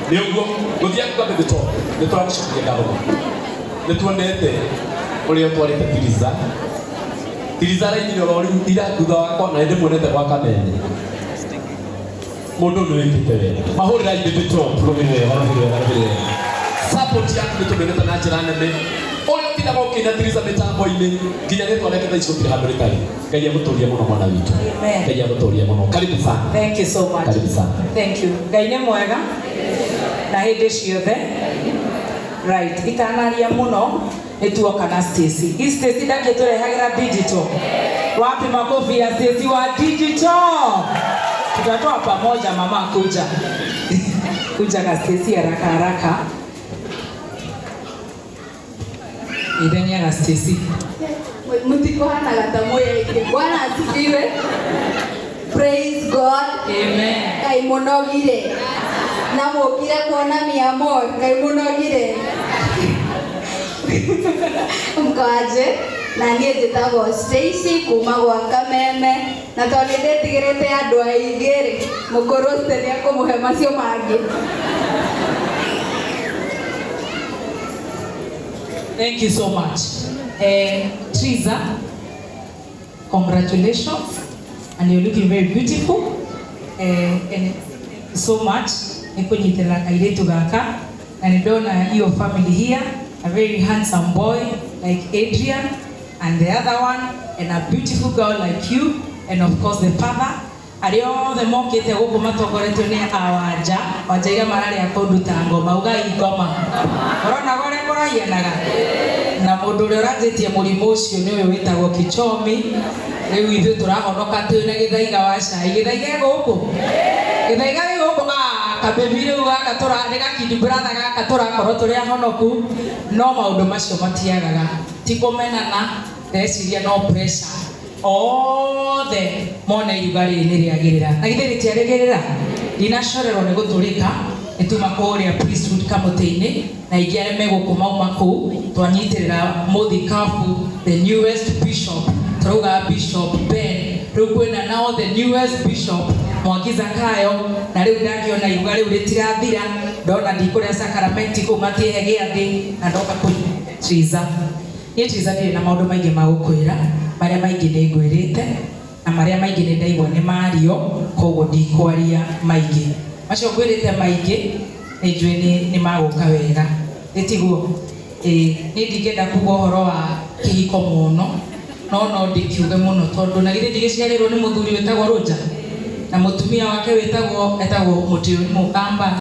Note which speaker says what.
Speaker 1: Nĩ ũguo gũthiĩ kuga Baby Top nĩ tũragũcokeria ngatho mũno. Nĩ tuonete ũrĩa ũtwarĩte Tiriza. Tiriza arainire oro rĩu ira thutha wakwa na nĩndĩmuonete gwa Kamene. Mũndũ nĩ wĩkĩte wega. Mahũrĩrai Baby Top rũhĩ wega rũhĩ wega rũhĩ wega. Support yaku nĩ tũmĩonete na njĩra nene. Ũrĩa ũtindaga ũkĩina Tiriza mĩtambo-inĩ nginya rĩtwa rĩake thaa ici gũtirĩ handũ rĩtarĩ. Ngai agũtũrie mũno mwana witũ.
Speaker 2: Amen.
Speaker 1: Ngai agũtũrie mũno. Karibu sana.
Speaker 2: Thank you so much.
Speaker 1: Karibu sana.
Speaker 2: Thank you. Ngai nĩ mwega na hĩndĩ ciothe. Right, itanaria mũno nĩ tuoka na Stacy. Hii Stacy ndangĩtũrehagĩra digital. Wapi makofi ya Stacy wa digital? Tutatoa pamoja mama kuja. Kuja na Stacy haraka haraka. Ithania na Stacy.
Speaker 3: Mutikuhanaga ta mwĩ aingĩ. Bwana asifiwe. Praise God.
Speaker 2: Amen.
Speaker 3: Ngai mũnogire. Na mũkire kuona mi amor. Ngai mũnogire. Mkoaje? Na niĩ njĩtagwo Stacy kuma gwa Kameme na tondũ nĩ ndĩtigĩrĩte andũ aingĩ rĩ, mũkũrũ ũcio nĩ ekũmũhe macio mangĩ.
Speaker 2: Thank you so much. Triza, congratulations, and you're looking very beautiful. And thank you so much. Nĩkũnyitĩrĩra kairĩtu gaka, na nĩndona your family here, a very handsome boy like Adrian, and the other one, and a beautiful girl like you, and of course the father. Arĩa othe mokĩte gũkũ matongoretio nĩ awanja, wanja iria mararĩa kũndũ ta ngoma, ugai ngoma. Ũrona ũrĩa kũrahianaga? Na mũndũ ũrĩa ũranjĩtie mũrimũ ũcio nĩ ũyũ wĩtagwo Kichomi. Rĩu ithuĩ tũrahonoka twĩ na gĩthaiga wa cai. Gĩthaiga e gũkũ? Gĩthaiga gĩ gũkũ? Ah, kabebi rĩu gaka nĩ gakindi brother gaka tũrakorwo tũrĩ ahonoku. No maũndũ macio matiagaga. Ti kũmenana, ndeciria no pressure. Othe mone iruga rĩrĩ nĩ rĩagĩrĩra. Na githĩ rĩtiarĩgĩrĩra? Ndinacorerwo nĩ gũtũrĩka, nĩ tuma kũrĩa priesthood kamũtĩ-inĩ, na aingĩ arĩa me gũkũ mauma kũu, twanyitĩrĩra mũthikabu, the newest bishop, tũrauga Bishop Ben, rĩu kwĩna nao the newest bishop, Mwangi Zakayo, na rĩu ndakĩona iruga rĩu rĩtirathira, ndona ndikũrĩa sacramenti kũu matiĩhe gĩathĩ, na ndoka kũnyita Triza. Niĩ Triza ndirĩ na maũndũ maingĩ ma gũkwĩra, marĩa maingĩ nĩ ngwĩrĩte, na marĩa maingĩ nĩ ndaigua nĩ mario, koguo ndikwaria maingĩ. Macio ngwĩrĩte maingĩ, nĩ njũĩ nĩ magũka wega. Nĩ tiguo? Ĩĩ, niĩ ndingĩenda kuga ũhoro wa kĩhiko mũno, no no ndĩkiuge mũno tondũ na githĩ ndigĩciarĩrwo nĩ mũthuri wĩtagwo Rũnja, na mũtumia wake wĩtagwo etagwo Mũtĩo Mũkamba.